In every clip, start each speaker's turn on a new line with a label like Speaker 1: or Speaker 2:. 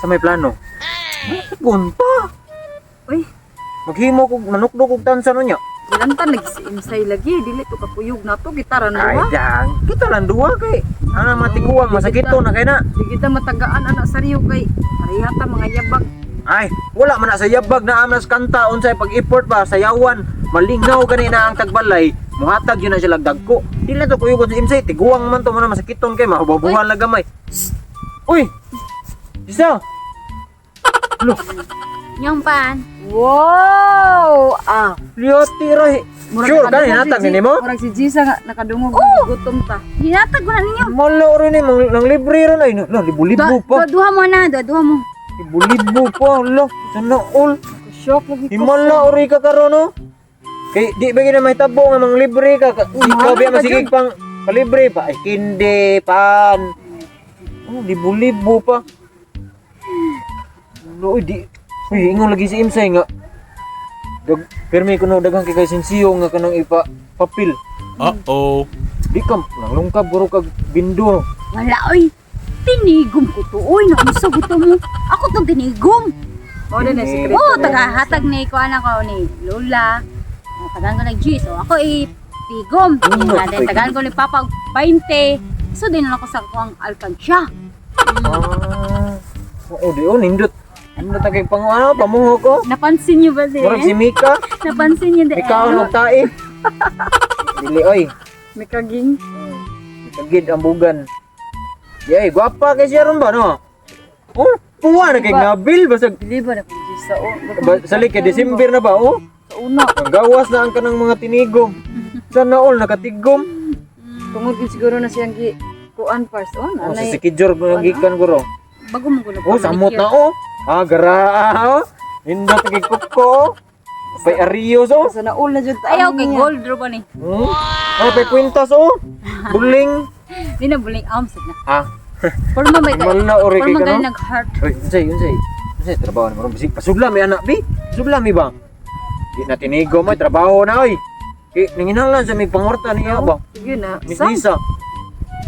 Speaker 1: Sa may plano. Gunta.
Speaker 2: Uy.
Speaker 1: Maghimo kog manukdog og tansa no niya.
Speaker 2: Gilantan lagi si Imsay lagi, dili to kapuyog na to, gitara na
Speaker 1: Ay
Speaker 2: duha.
Speaker 1: dang, kita lang duha kay. Ana matiguang masakit to na kay na.
Speaker 2: Di kita matagaan anak sariyo kay pareha ta mga yabag.
Speaker 1: Ay, wala man na sa yabag na amas kanta unsay pag-effort ba sayawan, malingaw gani na ang tagbalay, muhatag yun na sila dagko. Di lang to kuyugon sa imsay, tiguang man to man na masakiton kay mahubabuhan lang gamay. Uy! Isa! Lo,
Speaker 3: Yung pan.
Speaker 2: Wow! Ah,
Speaker 1: liyoti ra. Sure ka
Speaker 2: nakadungog si
Speaker 1: hinatag ni nimo?
Speaker 2: Murag si Gisa nga nakadungog gutom ta.
Speaker 3: Hinatag ko na ninyo.
Speaker 1: Malo rin ni mang nang libre ron ay no, libo-libo pa.
Speaker 3: Duha mo na, duha mo.
Speaker 1: Libo-libo pa, lo. Sana all.
Speaker 2: Shock lagi ko.
Speaker 1: Himala ori ka karon no. Kay di ba gina mahitabo nga mang libre ka? Ikaw ba masigig pang palibre pa? Ay kindi pan. Oh, libo-libo pa. Lo, uy, di. Uy, ingon lagi si Imsay nga. Dag, pirmi kuno daghang kay sinsiyo nga kanang ipa papel.
Speaker 4: Uh-oh.
Speaker 1: Di ka nanglungkab guro kag bindo.
Speaker 3: Wala oy. Tinigom ko to oy, naunsa gusto mo. Ako tong tinigom.
Speaker 2: Mao din na sekreto.
Speaker 3: Oo, tagahatag ni ko anak ko ni Lola. Oh, tagaan ko nag G. So ako i tigom.
Speaker 1: Ano,
Speaker 3: Then tagaan ko ni Papa og 20. So din na ako sa kuang alkansya.
Speaker 1: Ah. Oo, di oh, nindot. Nindot ang kay pang ano, pamuho ko.
Speaker 3: Napansin niyo ba din?
Speaker 1: Murag si Mika.
Speaker 3: Napansin niyo din?
Speaker 1: Mika og tae. Dili oy.
Speaker 2: May kaging.
Speaker 1: Kagid ang bugan. Yay, gwapa kay siya ron ba no? Oh, puwa na kay ngabil basag
Speaker 2: Dili ba na kung Gisa oh.
Speaker 1: ba, sali kay December na ba oh?
Speaker 2: Sa una.
Speaker 1: Ang gawas na ang kanang mga tinigom. Sana all nakatigom.
Speaker 2: Tungod gyud siguro na siyang gi kuan first oh,
Speaker 1: Oh, sa
Speaker 2: nanay.
Speaker 1: sikidjor nga gikan guro.
Speaker 3: Bago mo gulo.
Speaker 1: Oh, samot na oh. Ah, gara oh. Nindot kay kuko. Pay arios oh.
Speaker 2: Sa naul na jud ta.
Speaker 3: Ayaw kay gold ro ba ni?
Speaker 1: Ay, pay kwintas oh. Buling.
Speaker 3: Di na buling arms na.
Speaker 1: Ah,
Speaker 3: Porma may
Speaker 1: Wala, ori kay
Speaker 3: porma
Speaker 1: ka, no?
Speaker 3: gali nag-heart.
Speaker 1: Uy, unsay, unsay. Unsay trabaho na maron bisig pasudla mi anak bi. Pasudla mi ba? Di na tinigo mo trabaho na oy. Kay nanginahanglan sa mig pangorta niya ba?
Speaker 2: Sige na.
Speaker 1: Miss
Speaker 2: Sam.
Speaker 1: Lisa.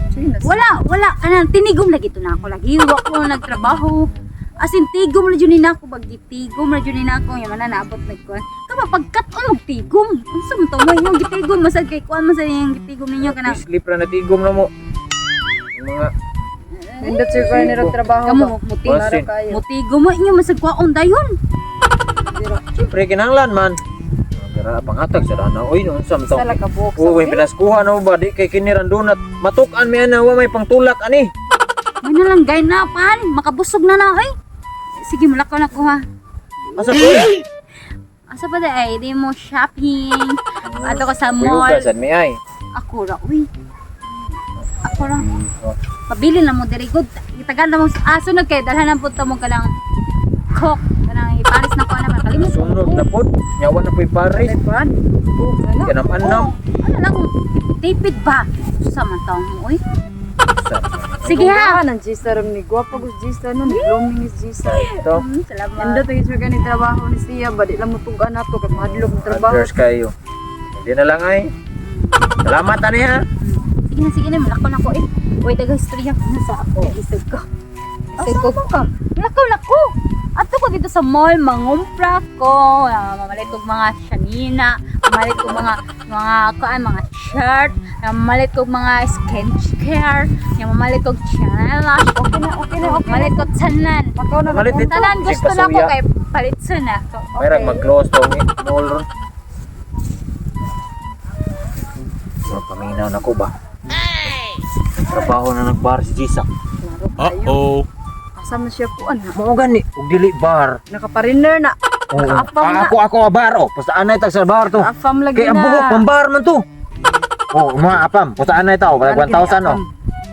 Speaker 2: Sige na.
Speaker 3: Wala, wala. Anang tinigom lagi to na ako lagi. Wa ko nagtrabaho. As in, tigom na jud ni nako bag tigom na jud ni nako yung mana naabot nagkuan. Kapa pagkat-on og tigom. Unsa man to mo yung gitigom masad kay kuan man sa yung gitigom ninyo kanang
Speaker 1: Sleep ra na tigom na mo. Yung mga
Speaker 2: Nindot siya kay nirog trabaho.
Speaker 3: kamo
Speaker 2: ba?
Speaker 3: muti
Speaker 1: Basin.
Speaker 2: Klaro kayo.
Speaker 3: mutigom mo inyo masad kuaon dayon.
Speaker 2: Pero
Speaker 1: siyempre kinahanglan man. Gara panghatag sa dana oy unsa man to.
Speaker 2: sa lakabuok.
Speaker 1: Oh, may pinaskuha na mo ba di kay kini donut. Matuk-an mi ana wa may pangtulak ani.
Speaker 3: May na lang gay na pan, makabusog na na oy. Sige mulakaw na ko ha.
Speaker 1: Asa to? Oy?
Speaker 3: Asa pa di ay di mo shopping. Ato ko sa mall.
Speaker 1: Kuyuga sad mi ay.
Speaker 3: Ako ra uy. Ako ra. Pabili na mo diri good. Gitagan na mo ah, sunod kay dalhan na pud ta mo kanang coke kanang iparis na ko ana makalimot.
Speaker 1: Sunod na pod. Nyawa na po'y Paris.
Speaker 2: Ay pan. Ano?
Speaker 1: Kanam anam.
Speaker 3: Ano lang tipid ba? Sa man taong mo uy. Sige ha.
Speaker 2: Ang Gisa ram ni gwapa gud Gisa no, ni blooming ni Gisa.
Speaker 1: Ito.
Speaker 3: Salamat.
Speaker 2: Nindot gyud siya gani trabaho ni siya ba di lang mo tugan nato kay mahadlok ang trabaho.
Speaker 1: Adverse kayo. Hindi na lang ay. Salamat ani ha.
Speaker 3: Sige na, malakaw na ko eh. Uy, taga istorya ko na sa ako. Isog ko. Isog ko. Malakaw na ko. Ato ko dito sa mall, mangumpra ko, mamalit kog mga shanina, mamalit kog mga kuan, mga shirt, mamalit kog mga skincare, mamalit kog chanelas,
Speaker 2: Okay na, okay na, okay.
Speaker 3: mamalit kog tanan.
Speaker 2: Pakaw na
Speaker 1: Mamalit dito.
Speaker 3: Tanan
Speaker 1: Sige,
Speaker 3: gusto na ko
Speaker 1: pasuya.
Speaker 3: kay palitson na ko.
Speaker 1: May rag mag-close to ni mall ron. So, paminaw na ko ba? Trabaho na nagbar si Jisa.
Speaker 2: Klaro kayo.
Speaker 4: Uh-oh.
Speaker 2: Asa man siya kuan ha?
Speaker 1: Mao gani ug dili bar.
Speaker 2: Nakapariner na.
Speaker 1: Oo.
Speaker 2: Kaapam na.
Speaker 1: Ah, ako ako bar oh. Basta anay tag sa bar to.
Speaker 2: Afam lagi
Speaker 1: Kay ang
Speaker 2: na.
Speaker 1: buhok pambar man to. Oh, mga apam, basta anay tao,
Speaker 2: Ano
Speaker 1: 1,000 oh.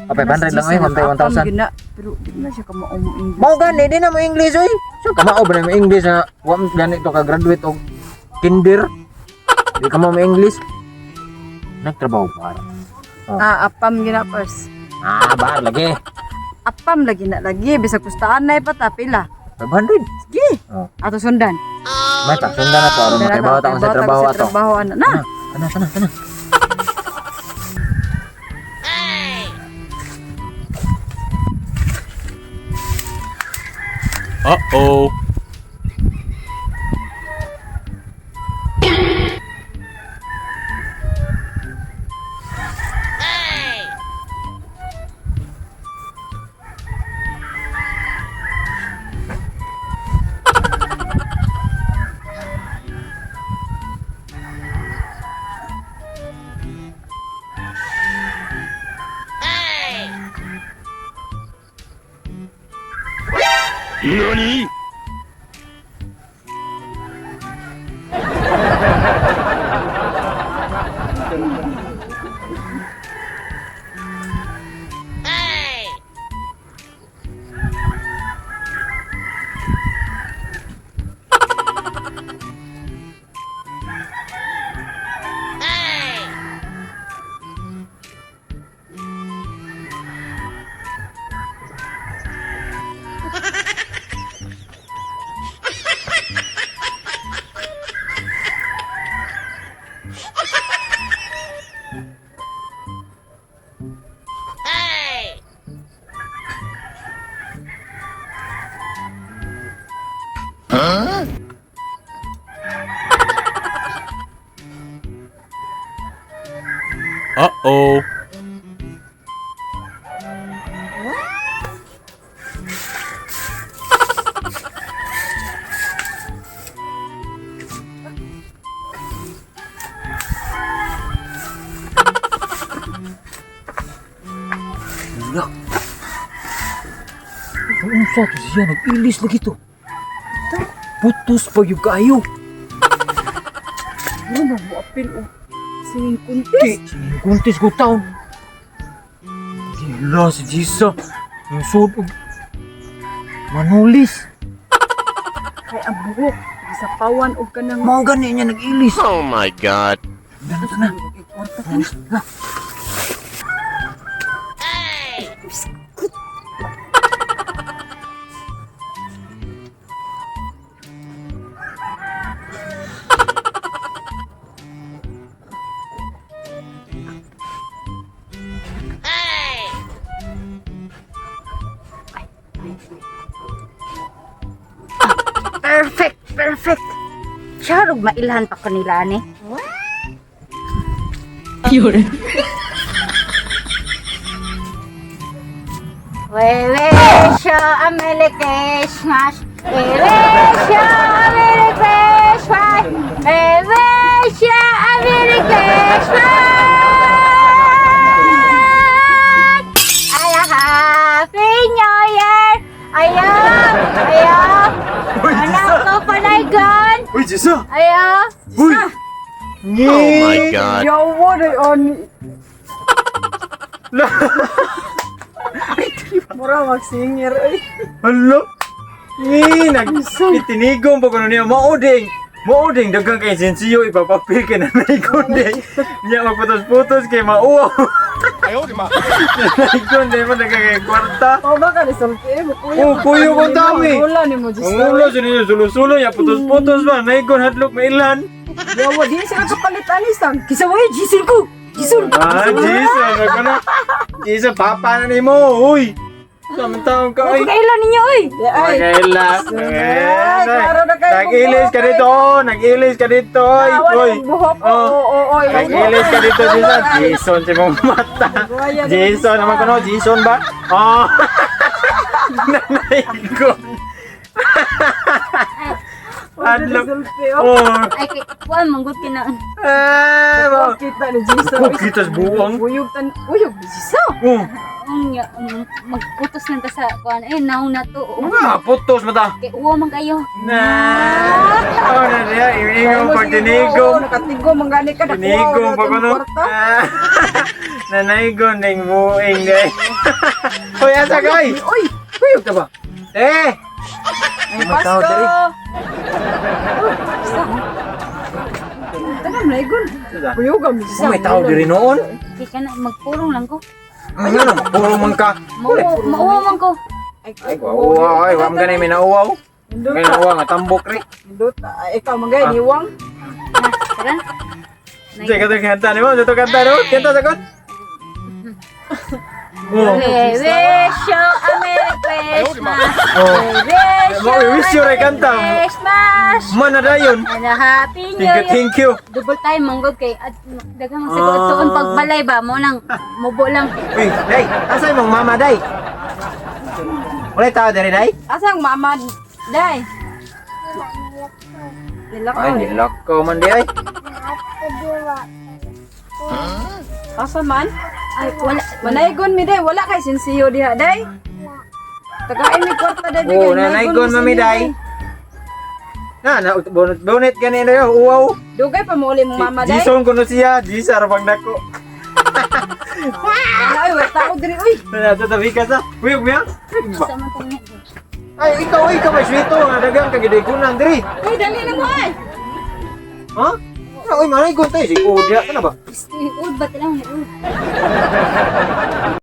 Speaker 1: Ah, 500 lang ay, mamtay 1,000.
Speaker 2: Gina, pero di na siya kamao mo English.
Speaker 1: Mao gani di na mo English oy. So kamao ba na mo English na wa man gani to ka graduate og kinder. Di ka mo English. Nagtrabaho bar.
Speaker 2: Ah, apam gina first.
Speaker 1: Ah, bar lagi.
Speaker 2: Apam lagi na lagi bisag kustaan na pa ta pila.
Speaker 1: 500.
Speaker 2: Sige.
Speaker 1: Oh.
Speaker 2: Ato sundan.
Speaker 1: May ta sundan na to aron makaibaw ta kung sa trabaho
Speaker 2: Sa
Speaker 1: ato.
Speaker 2: trabaho ana na.
Speaker 1: Ana, ana, ana.
Speaker 4: Uh-oh. NANI? Uh-oh.
Speaker 1: Wala. Unsa to siya nag-ilis lagi to. Putos pa yung kaayo.
Speaker 2: Ano mo apil og singing contest?
Speaker 1: Di, kuntis ko taon. Gila si Jisa. Yung suod og manulis.
Speaker 2: Kay ang buhok gisapawan og kanang
Speaker 1: Mao gani niya nag-ilis.
Speaker 4: Oh my God.
Speaker 1: Dana na. Na.
Speaker 3: Perfect, perfect. Charog mailhan pa kanila ni. We wish you a Merry Christmas. We wish you a Merry Christmas. We wish you a Merry Christmas. And a Happy New Year. Ayaw, ayaw.
Speaker 1: Uy,
Speaker 3: Anak
Speaker 1: Jisa.
Speaker 3: ko panaygon.
Speaker 1: Uy, Jisa.
Speaker 3: Ayaw.
Speaker 1: Uy.
Speaker 4: Oh my God.
Speaker 2: Yawa day on. Mura magsinger oy.
Speaker 1: Hala. Ni nag itinigong pa kuno niya mauding. Mauding daghang kay sensiyo ipapapil kay nanay kundi. Niya magputos-putos kay mauwaw.
Speaker 4: Ayaw, di ma.
Speaker 1: Nanay kundi mo daghang kay kwarta.
Speaker 2: O baka ni sulti mo kuya.
Speaker 1: Oh, kuya ko dami.
Speaker 2: Wala ni mo
Speaker 1: Ang ulo sa ninyo sulo-sulo niya putos-putos ba nay kon hadlok mailan.
Speaker 2: Yawa di sila kapalit ani sang. Kisa way Jason ko. Jason.
Speaker 1: Ah, Jason, ako na. Jason, papa na nimo, uy. Samantang ka ay.
Speaker 3: Kailan ninyo oy?
Speaker 2: Ay.
Speaker 1: Kaila.
Speaker 2: Ay, klaro na kayo.
Speaker 1: Nag-ilis ka dito, oh. Nag-ilis ka dito, oy.
Speaker 2: Wala
Speaker 1: Oy.
Speaker 2: ang buhok.
Speaker 1: Oh.
Speaker 2: Oo, oo, oo.
Speaker 1: Nag-ilis ka dito, Jason. Jason, si mong mata. Jason, naman ko no, Jason ba? Oh. Nanay ko. Adlok.
Speaker 2: Oh.
Speaker 1: Oh.
Speaker 3: Ay kay kuan manggut kina.
Speaker 1: Eh, mo.
Speaker 2: Kita ni Jason.
Speaker 1: Oh, kita sa buwang.
Speaker 2: Uyog tan uyog ni Jason.
Speaker 1: Oh.
Speaker 3: Unya magputos lang ta sa kuan eh naong na to.
Speaker 1: Mga putos mata.
Speaker 3: Kay uwa man kayo.
Speaker 1: Na. Oh, na niya. Imo pagdinigom.
Speaker 2: Nakatigom man gani ka nakuha.
Speaker 1: Dinigom pa ko no. Ah. Nanaygon ning buing day. Hoy, asa kay?
Speaker 2: Uy,
Speaker 1: Uyog ka ba? Eh!
Speaker 2: ay
Speaker 1: May tao
Speaker 2: Pasko.
Speaker 1: diri.
Speaker 2: Tanam na igon. Uyog ang Jason.
Speaker 1: Oh, may tao diri noon.
Speaker 3: Di ka na magpurong lang ko.
Speaker 1: Ano na, puro man ka.
Speaker 3: Mauwa mauwa man ko.
Speaker 1: Ay, uwaw, ay, wam ganay may nauwaw. May
Speaker 2: Indot.
Speaker 1: nauwaw nga tambok ri.
Speaker 2: Indot. Ikaw man gay niwang.
Speaker 3: Na, tara.
Speaker 1: Sige, kato kanta nimo, dito kanta no. Kanta sagot. Oh.
Speaker 3: We wish you a Merry Christmas.
Speaker 1: Oh.
Speaker 3: We wish you
Speaker 1: We wish you
Speaker 3: a
Speaker 1: ray
Speaker 3: Merry
Speaker 1: kanta.
Speaker 3: Christmas.
Speaker 1: Man na dayon.
Speaker 3: And a Happy New
Speaker 1: Thank you,
Speaker 3: Year.
Speaker 1: thank you.
Speaker 3: Double time manggod kay at daghang mga siguro
Speaker 1: Ah.
Speaker 3: tuon pagbalay ba mo nang mubo lang.
Speaker 1: Uy, day, asa imong mama day? Wala tao diri day?
Speaker 2: Asa ang mama day? Nilakaw.
Speaker 1: Ay, nilakaw man di ay.
Speaker 2: Asa man?
Speaker 3: Ay wala.
Speaker 2: Manaygon mi day, wala kay sinsiyo diha day. Tagain mi kwarta day.
Speaker 1: Oo, nanaygon mami day. Na, na bonnet bonnet gani na yo, uwaw.
Speaker 2: Dugay pa mo uli mong mama day.
Speaker 1: Jison kuno siya, Jisa ra bang dako.
Speaker 2: Wala oy, wala tao diri oy.
Speaker 1: Na tatabi ka sa. Uyog miya.
Speaker 3: Asa man tong
Speaker 1: Ay, ikaw ay ka may swito nga dagang kagiday kunan diri.
Speaker 2: Uy, dali na mo ay.
Speaker 1: Ha? Uy, manay tayo si Odia ka na ba?
Speaker 3: Old ba lang ni old.